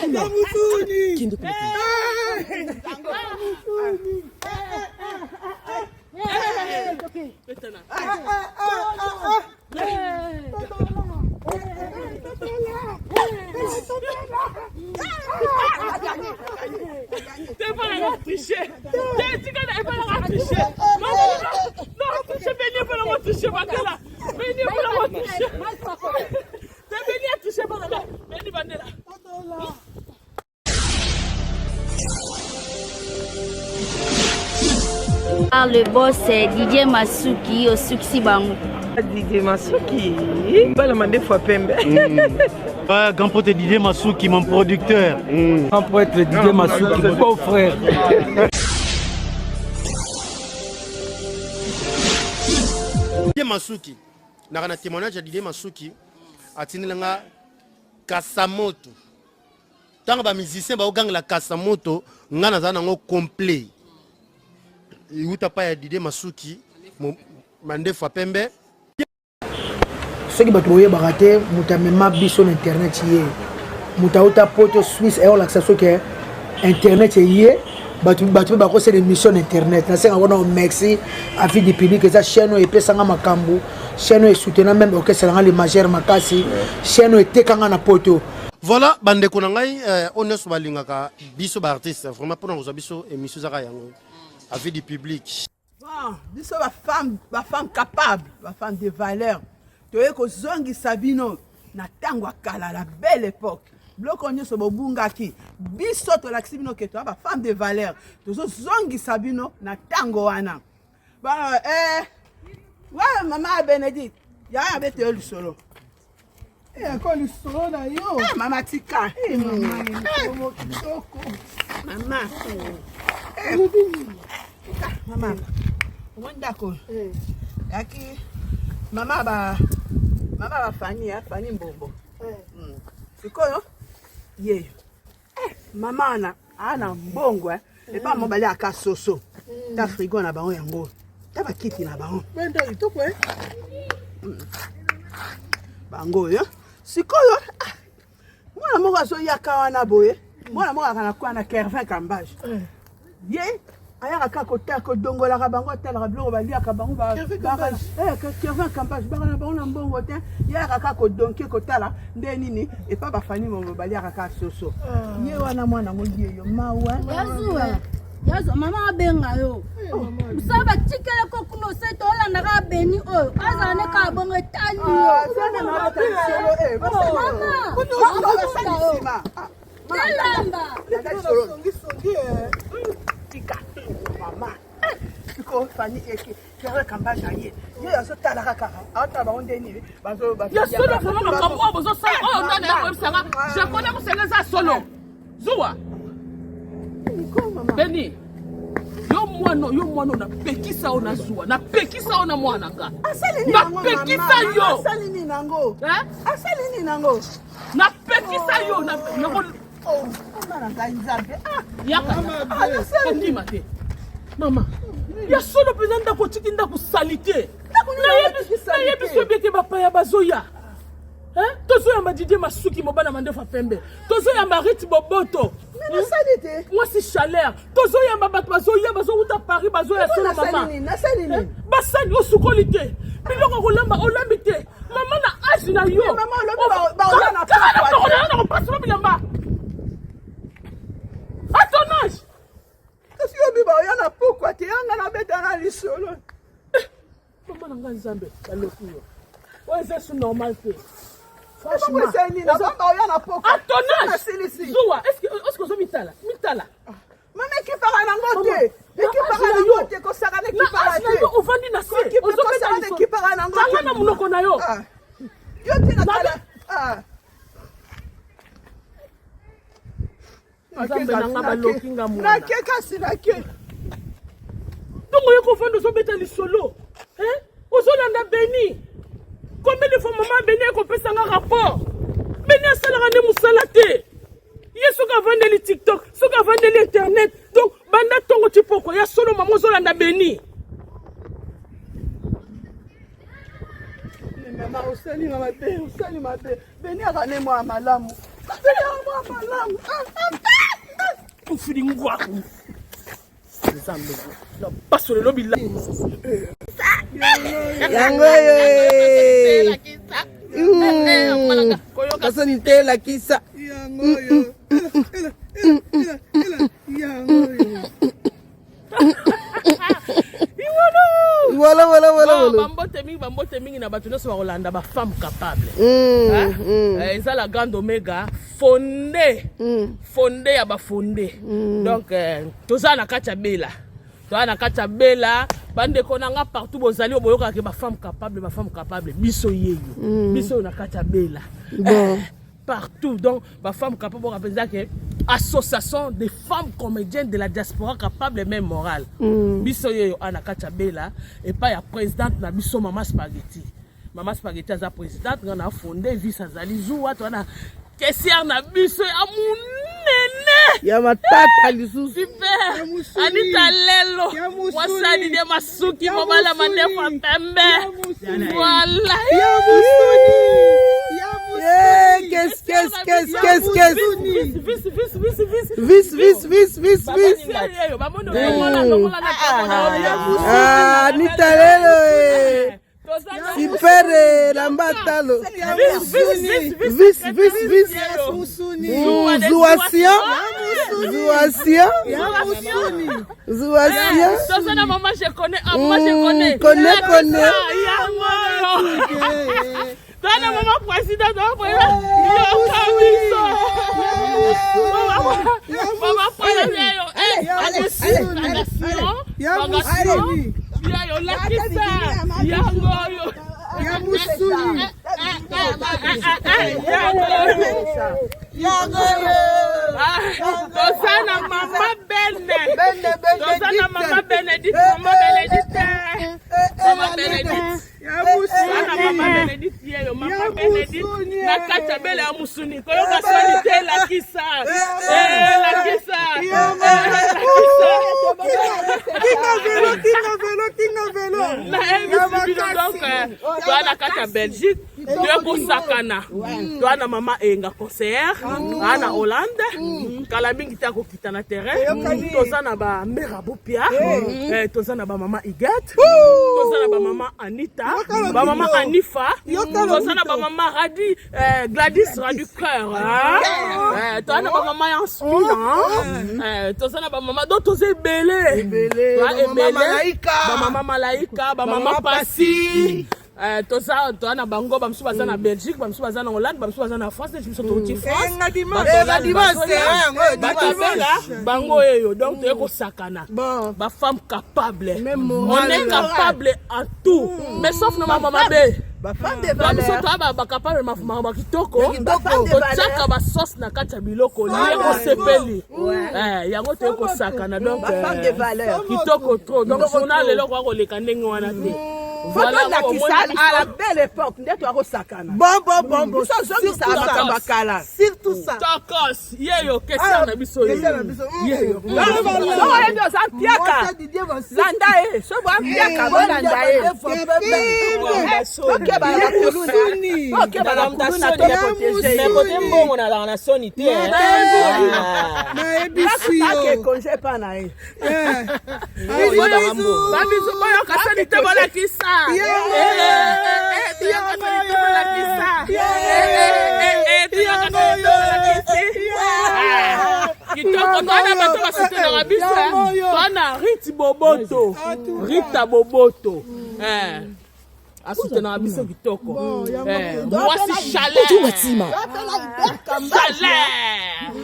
Kende kuna. Par le boss Didier Masuki osukisi bango. Didier Masuki, bala mandefu ya pembe. Ouais, grand prêtre Didier Masuki, mon producteur. Grand prêtre Didier Masuki, beau frère. Didier Masuki, naka na témoignage ya Didier Masuki atindela nga Kasamoto. Ntango ba musicien baogangela Kasamoto, nga nazala nango complet. Euta pa ya Didier Masuki, mandefu ya pembe. Soki bato boyebaka te, moto amema biso na internet ye moto auta poto Suisse ayolakisa soki internet eye bato bato mpe bakosala émission na internet. Nasenga wana merci avis du public, eza chaîne oyo epesanga makambo, chaîne oyo esoutena même orchestre nanga le majeur makasi, chaîne oyo etekanga na poto. Voilà bandeko na ngai, oyo nyonso balingaka biso baartiste, vraiment mpona kozwa biso émission ezaka yango avis du public. Bon, biso bafemme, bafemme capable, bafemme de valeur, toye kozongisa bino na ntango ya kala, la belle époque. Biloko nyonso bobungaki, biso tolakisi bino ke toya bafemme de valeur, tozozongisa bino na ntango wana. Bon, wa mama ya Benedicte, yaya abete yo lisolo. Ko lisolo na yo. Mama tika. Mama kitoko. Mama. Mama. Omoni ndako. Yaki mama ba mama ba Fani ya Fani Mbombo. Sikoyo ye. Mama wana ana mbongo epa mobali aka soso. Ta frigo na bango yango. Ta bakiti na bango. Bendo kitoko Bango oyo. Sikoyo mwana moko azoyaka wana boye. Mwana moko akana kwa na Kervin Kambage. Ye ayaka kaka kotala, kodongolaka bango, atalaka biloko baliaka bango, Kervin Kambage baka na bango na mbongo te. Ye ayaka kaka kodonke, kotala nde nini epa bafani mongo baliaka kaka soso. Ye wana mwana ngo yeyo mawa. Yazo mama abenga yo. Mosala batikela ko kuna ose tolandaka beni oyo azala ne kaka bongo etali yo. Mama, telamba. Tika mama. Siko Fani eke Kervin Kambage aye. Ye azotalaka kaka. Aotala bango nde nini bazo Ya solo vraiment makambo oyo bozosala oyo nani akoyebisanga jakone kosala eza solo. Zuwa. Beni. Yo mwana, yo mwana napekisa yo na zuwa, napekisa yo na mwana nga. Napekisa yo. Asali nini nango? Asali nini nango? Napekisa yo na nako Mama na ngai Nzambe. Yaka. Kondima te. Mama. Ya solo mpenza ndako otiki ndako salite. Nayebi so ebete bapaya bazoya. Tozoyamba Didier Masuki mobana mandefu ya pembe. Tozoyamba Rit Boboto. Mwasi chaleur. Tozoyamba bato bazoya bazowuta Paris bazoya solo mama. Basali osukoli te. Biloko kolamba olambi te. Mama na age na yo. Kaka na kopasima bilamba. À ton âge. Kasi yo biba oya na pokwa te, yanga na beta na lisolo. Mama na ngai Nzambe, baloki yo. Oyo eza su normal te. Franchement, à ton âge. Zuwa, est-ce que est-ce que ozo mitala? Mitala. Mama ekipaka nango te. Ekipaka nango te, kosaka na ekipaka te. Ovandi na se. Ozobeta lisolo. Ekipaka nango te. Kanga na monoko na yo. Yo te na kala. Nzambe na nga baloki nga mwana. Nake kasi nake. Ntongo yo kovanda ozobeta lisolo. Hein? Ozolanda Beni. Combien de fois maman Beni akopesa nga rapport? Beni asalaka nde mosala te. Ye soki avandeli TikTok, soki avandeli internet, donc banda ntongo ti pokwa ya solo mama ozolanda Beni. Mama osali nga mabe, osali mabe. Beni akane mwa malamu. Kufili ngwaku. Nzambe. Na paso lelo bila. Yango oyo. Kasoni te lakisa. Yango oyo. Yango oyo. Voilà, voilà, voilà, Bon, voilà. bambote mingi bambote mingi na bato nyonso bakolanda bafemme capable Mm, mm. Eh, eza la grande omega fonde fonde ya bafonde donc eh, toza na kati ya bela toza na kati ya bela bandeko na nga partout bozali oyo boyokaka ke bafemme capable bafemme capable biso yeyo biso oyo na kati ya bela Bon. Eh, partout donc bafemme capable oyo mpenza ke association des femmes comédiennes de la diaspora capable même morale biso yeyo a na kati ya bela epai ya présidente na biso mama spaghetti mama spaghetti aza présidente nga na fonde vice azali zuwa to wana caissière na biso ya monene Ya matata lisusu. super musuni. anita lelo Ya musuni. mwasadi de masuki Ya mobala musuni. mandefu ya pembe Ya musuni. voilà Ya musuni. Ya musuni. Eh, qu'est-ce, qu'est-ce, qu'est-ce, qu'est-ce, qu'est-ce. Vice, vice, vice, vice, Vis, vis, vis, vis, vis. Yeyo, bamoni longola, longola na kamona. Ah, Anita Lelo. eh. Super, eh, lamba talo. Vice, vice, vice, Vis, vis, vis. Ya musuni. Zuasia. Zuasia. Ya musuni. Zuasia. Toza na mama je connais, ah, mama je connais. Connais, connais. Yango yo. Toza na mama président, mama président. Yoka biso. Mama- Mama président yo. Eh, Bagation, Ya bagation. musuni. Yeyo, lakisa. Yango yo. Ya musuni. Yango yo. Ah, toza na mama bene toza na mama benedicte mama benedicte mama benedicte Ya toza na mama musuni. benedicte yeyo mama Ya benedicte musuni, na kati ya bele ya musuni koyoka soni te elakisa elakisa elakisa Kinga velo, kinga velo, kinga velo. nayebisi bino donc toa na kati ya belgique toye kosakana toa na mama eyenga conseillère aa na hollande kala mingi te akokita na terrain toza na bamere abopia toza na bamama iget toza na bamama anita bamama anifa toza na bamama radi gladys raduceur toza na bamama yanspina toza na bamama donc toza ebele Toza Bamama Malaika. bamama malaika bamama pasi Eh, toza toza na bango bamosusu baza na belgique bamosusu baza na hollande bamosusu baza na france neti biso touti france Enga dimanche. Bato Eh, Hollande dimanche, bazoya. eh, yango oyo, Bato dimanche. bela bango eyo donc toye kosakana Bon. bafemme capable Même on morale. est capable en tout mais sauf na mama mabe Bafemme de babiso valeur. toya bacapable makambo ya kitoko Bafemme de valeur. totiaka basauce na kati ya biloko lie kosepeli Eh, yango toye kosakana donc Bafemme de eh, valeur. kitoko trop donc journal lelo koya koleka ndenge wana te Faut tolakisa à la belle époque nde toakosakana. Bon, bon, bon, bon. Biso ozongisaka Surtout ça. makambo ya kala. Surtout ça. tokos yeyo question na biso Question na biso. Mm. yeyo Soki oyebi oza mpiaka Mwasa Didier Masiki. landa ye soki oza mpiaka bolanda ye tokeba na bakuluna tokeba na kuluna toprotege Mais kote mbongo nazalaka na soni te eh. Ah. Nayebisi ake yo. konge epa na ye Eh. babiso boyoka soni te bolakisa toyoka soni te bolakisa toyoka soni te bolakisi kitoko toana bato basutenaka biso toana rite boboto rita boboto Eh. asutenaka biso kitoko Eh, mwasi chaleur chaleur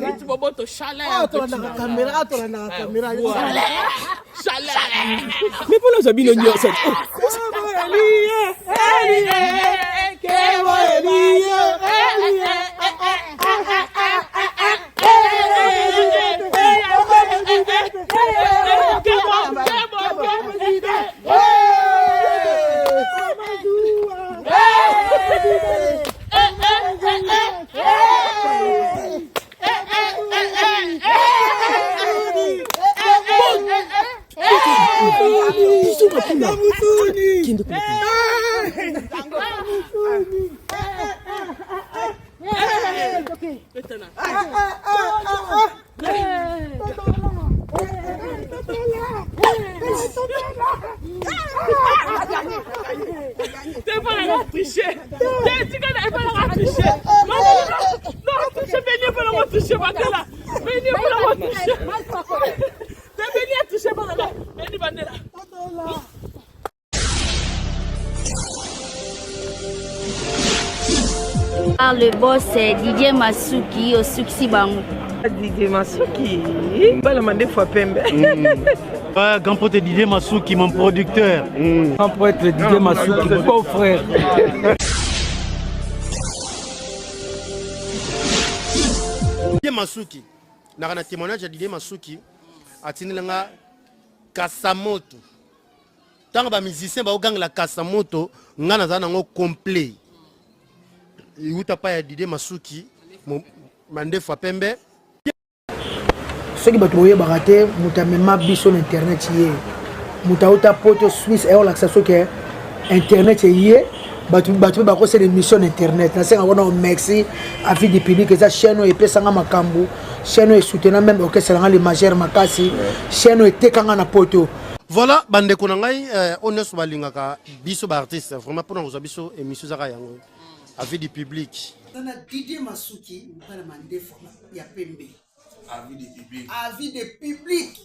rite boboto chaleur Tolandaka caméra, tolandaka caméra. chaleur Mais mpona ozwa bino nyonso Ya musuni. Kende kuna. Betana. Te mpona nga triche te tika na mpona nga triche non non triche beni mpona nga triche bandela beni mpona nga triche te beni a triche mpona nga beni bandela. Par le boss Didier Masuki osukisi bango. Didier Masuki, bala mandefu ya pembe. Ouais, grand prêtre Didier Masuki, mon producteur. Grand prêtre Didier Masuki, beau frère. Didier Masuki, naka na témoignage ya Didier Masuki, atindela nga Kasamoto. Ntango ba musiciens baogangela Kasamoto, nga naza nango complet. Iuta pa ya Didier Masuki, mandefu ya pembe. Soki bato boyebaka te, moto amema biso na internet ye moto auta poto Suisse ayolakisa soki internet eye bato bato mpe bakosala émission na internet. Nasenga wana merci avis du public, eza chaîne oyo epesanga makambo, chaîne oyo esoutena même orchestre nanga le majeur makasi, chaîne oyo etekanga na poto. Voilà bandeko na ngai, oyo nyonso balingaka biso baartiste, vraiment mpona kozwa biso émission ezaka yango avis du public. Na Didier Masuki, bana mandefu ya pembe. Avis du public. Avis de public.